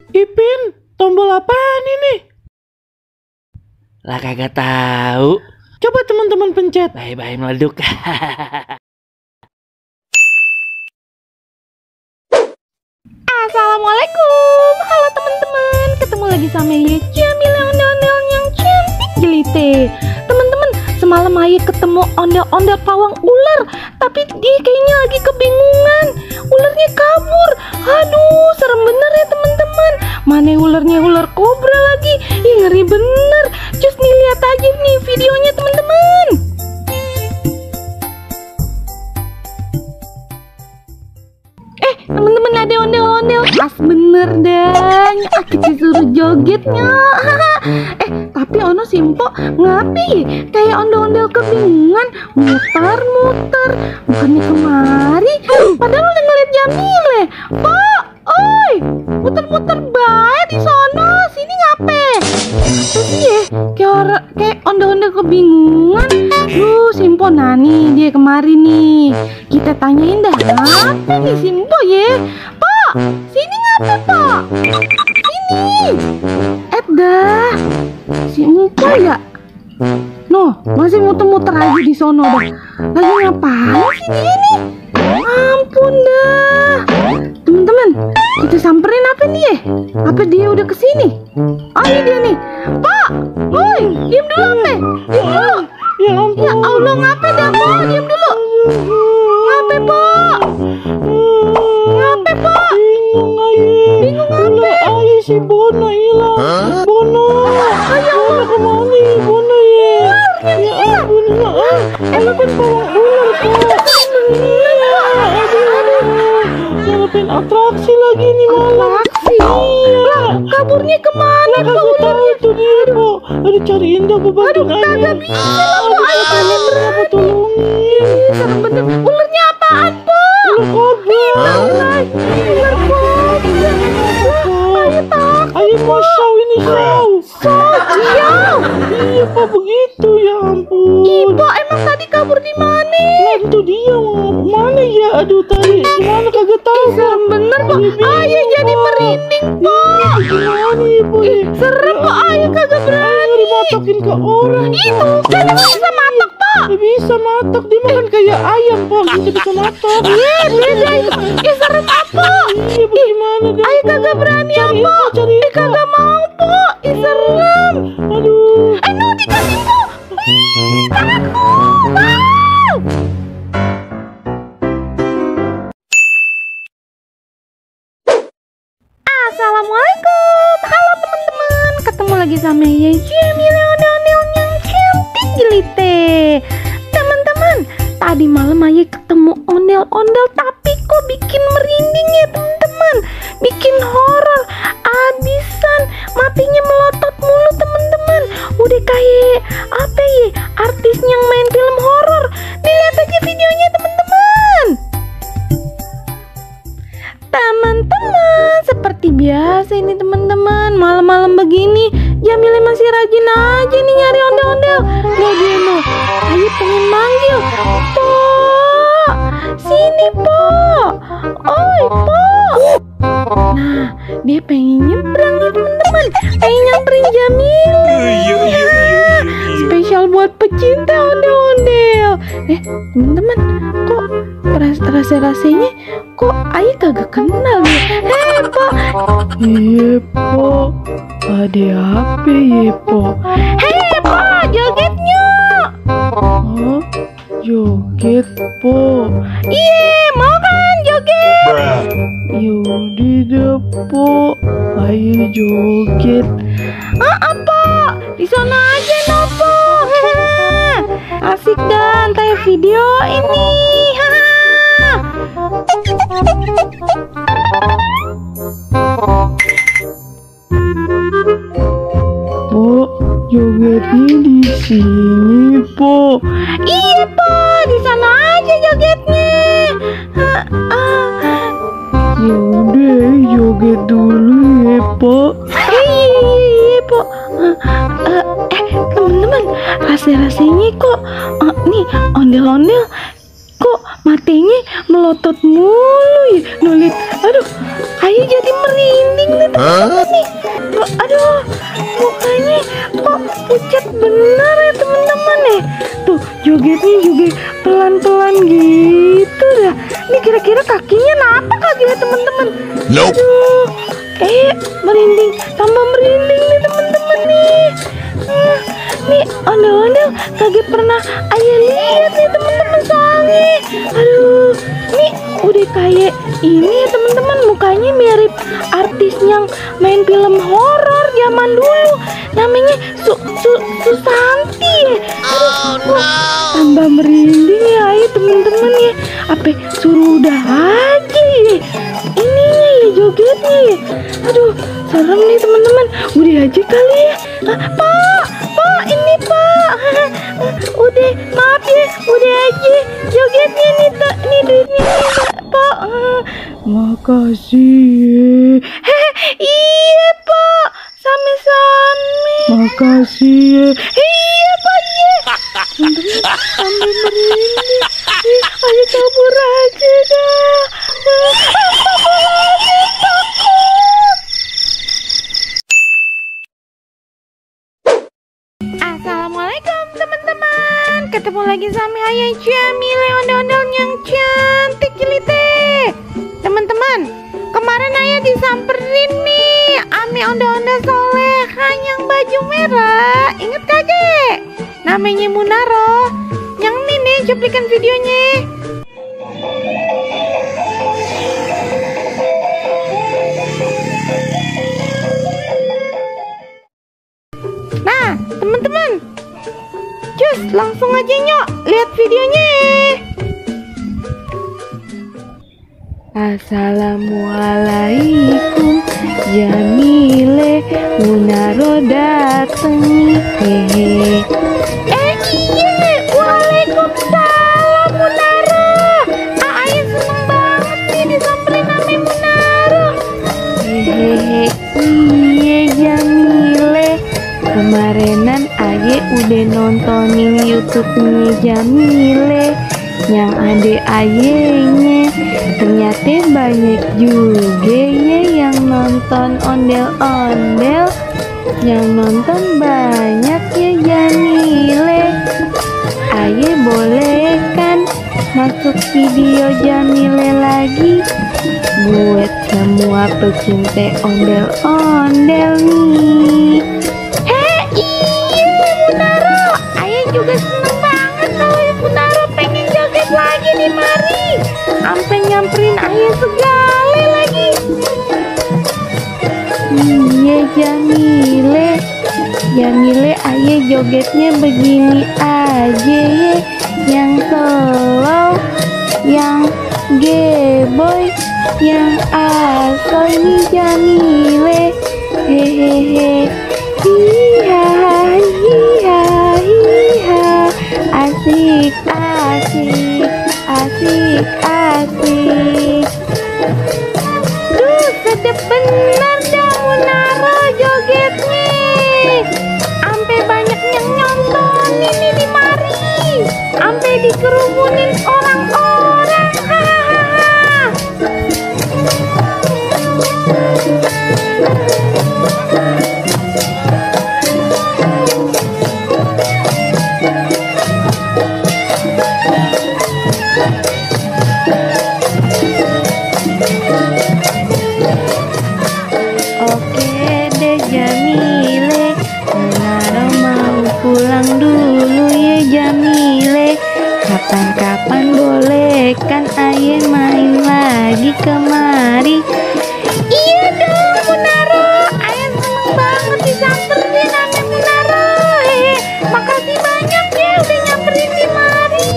Ipin, tombol apaan ini? Lah kagak tahu. Coba teman-teman pencet. Bye-bye meleduk. Assalamualaikum. Halo teman-teman. Ketemu lagi sama Ye Jamil yang ondel-ondel yang cantik jelite. Teman-teman, semalam Aye ketemu ondel-ondel pawang ular, tapi dia kayaknya lagi kebingungan. Ularnya kabur. Aduh, serem bener ya teman-teman. Mana ularnya ular kobra lagi. Ih, ngeri bener. Cus nih, lihat aja nih videonya teman-teman. Teman-teman, ada ondel-ondel. Pas bener dan kita suruh jogetnya. Tapi ono Simpo ngapain kayak ondel-ondel kebingungan, muter-muter bukannya kemari, padahal udah ngeliat Jamile. Pak, oi, muter-muter bae di sono, sini ngape? Terus ya kayak ondel-ondel kebingungan. Simpo nani dia kemari nih. Kita tanyain dah, apa nih Simpo ya? Pak, sini ngape Pak? Sini. Dah, Simpo ya? Noh, masih muter-muter aja di sono dah. Lagi ngapain sih dia nih? Ampun dah. Teman-teman, kita samperin apa nih ya? Apa dia udah kesini? Oh, ini dia nih. Pak, woi, diam dulu apa? Diam dulu. Ya ampun. Ya Allah, ngapa dah Pak? Diam dulu. Ngapa Pak? Ngapa Pak? Bingung apa? Ayo si Bono hilang. Bono. Bono kemana? Bono ya. Ya ampun ya. Emang kan pawang ular Pak. Nyelipin atraksi lagi nih malam. Atraksi? Lah, kaburnya kemana Pak ularnya? Itu dia Pak. Aduh, cariin dah Pak. Aduh, kagak bisa lah Pak. Ayo panen berapa? Tolongin. Serem bener. Ularnya apaan Pak? Ular kobra. Ular kobra. Ayo tak. Ayo mau show ini show. Iya. Iya Pak, begitu ya ampun. Ibu emang tadi kabur di mana? Nah, itu dia mau mana ya? Aduh tadi kemana kagak tahu. Serem bener Pak. Ayo jadi merinding Pak. Gimana ibu? Serem Pak. Ayo kagak berani. Dimatokin ke orang. Itu kan nggak bisa matok Pak. Dia bisa matok, dia makan kayak ayam Pak. Kita bisa matok. Iya beda itu. Serem apa? Iya bagaimana dah? Ayo kagak berani Cari apa? Pak, cari Pak. Kagak mau Pak. Serem. Aduh. Ayo dikasih Pak. Takut. Wow. Assalamualaikum. Halo teman-teman. Ketemu lagi sama Ye Jamil ondel-ondel yang cantik jelite. Teman-teman, tadi malam Aye ketemu ondel-ondel tapi kok bikin merinding ya teman-teman. Bikin horor abisan, matinya melotot mulu teman-teman. Udah kayak apa ya, artis yang main film horor. Dilihat aja videonya teman-teman. Teman-teman, seperti biasa ini teman-teman, malam-malam begini Jamile masih rajin aja nih nyari ondel-ondel. Lihat dia noh, Ayo pengen manggil Pak, sini Pak, oi Pak. Nah, dia pengen nyebrang nih teman-teman, pengen nyamperin Jamile. Spesial buat pecinta ondel-ondel. Teman-teman, kok rasa-rasanya kok Aye kagak kenal ya? Pak. Iya Pak. Ada apa ya Pak? Pak, jogetnya. Hah? Joget Pak. Iya, mau kan joget? Yaudah dah Pak. Ayo joget. Pak, di sana aja Nopo. Asik dan tanya video ini. Pak, jogetnya di sini Pak. Iya Pak, di sana aja jogetnya. Yaudah, joget dulu ya Pak. Iya Pak. Teman-teman, rasa-rasanya kok nih ondel-ondel kok matanya melotot mulu ya, nulit. Aduh, Ayu jadi merinding nih teman-teman nih. Aduh, mukanya kok pucat bener ya teman-teman nih. Tuh, jogetnya juga pelan-pelan gitu dah. Ini kira-kira kakinya kenapa kaki ya teman-teman? Aduh, merinding, tambah merinding nih teman-teman nih. Nih ondel-ondel kagak pernah Ayah lihat nih teman-teman soalnya. Aduh, nih udah kayak ini ya teman-teman, mukanya mirip artis yang main film horor zaman dulu, namanya Susanti ya. Aduh, tambah merinding ya ayo teman-teman ya. Apa suruh udah aja ya ininya ya, jogetnya ya. Aduh, serem nih teman-teman, udah aja kali ya. Pak, ini Pak. Udah, maaf ya, udah aja jogetnya nih duitnya nih Pak. Makasih. Iya Pak, same-same. Makasih ya. Iya Pak ya. Sambil merinding. Ayo kabur aja dah. Assalamualaikum teman-teman, ketemu lagi sama Ayah Jamile, ondel-ondel yang cantik jelite. Teman-teman, kemarin Ayah disamperin nih ame ondel-ondel soleha yang baju merah. Ingat kagak? Namanya Munaro. Yang ini nih cuplikan videonya. Nah, teman-teman, cus langsung aja nyok lihat videonya. Assalamualaikum Jamile, Munaro dateng nih, hehe. Iya, waalaikumsalam Munaro. Ayah seneng banget nih disamperin sama Munaro. Hehehe, iya Jamile. Kemarinan Aye udah nontonin YouTube-nya Jamile, yang ada Ayenya. Ternyata banyak juga ya yang nonton ondel-ondel. Yang nonton banyak ya Jamile. Aye boleh kan masuk video Jamile lagi buat semua pecinta ondel-ondel nih. Juga seneng banget kalau Munaro pengen joget lagi nih, mari sampai nyamperin Ayah segala lagi. Iya Jamile Ayah jogetnya begini aja ya, yang slow, yang geboy, yang asoy nih Jamile. Hehehe, asik, duh sedep bener dah Munaro jogetnya, ampe banyak yang nyontonin nih di mari, ampe dikerumunin orang-orang. Jamile, Munaro mau pulang dulu ya Jamile. Kapan-kapan boleh kan Ayah main lagi kemari. Iya dong Munaro, Ayah seneng banget disamperin sama Munaro. Makasih banyak ya udah nyamperin di mari.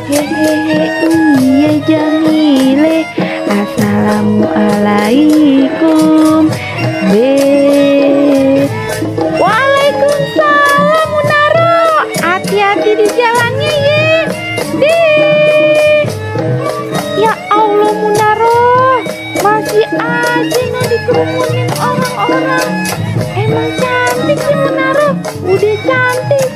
Hehehe, iya Jamile. Assalamualaikum. Waalaikumsalam Munaro. Hati-hati di jalannya ya. Ya Allah Munaro, masih aja nggak dikerumunin orang-orang. Emang cantik sih Munaro, udah cantik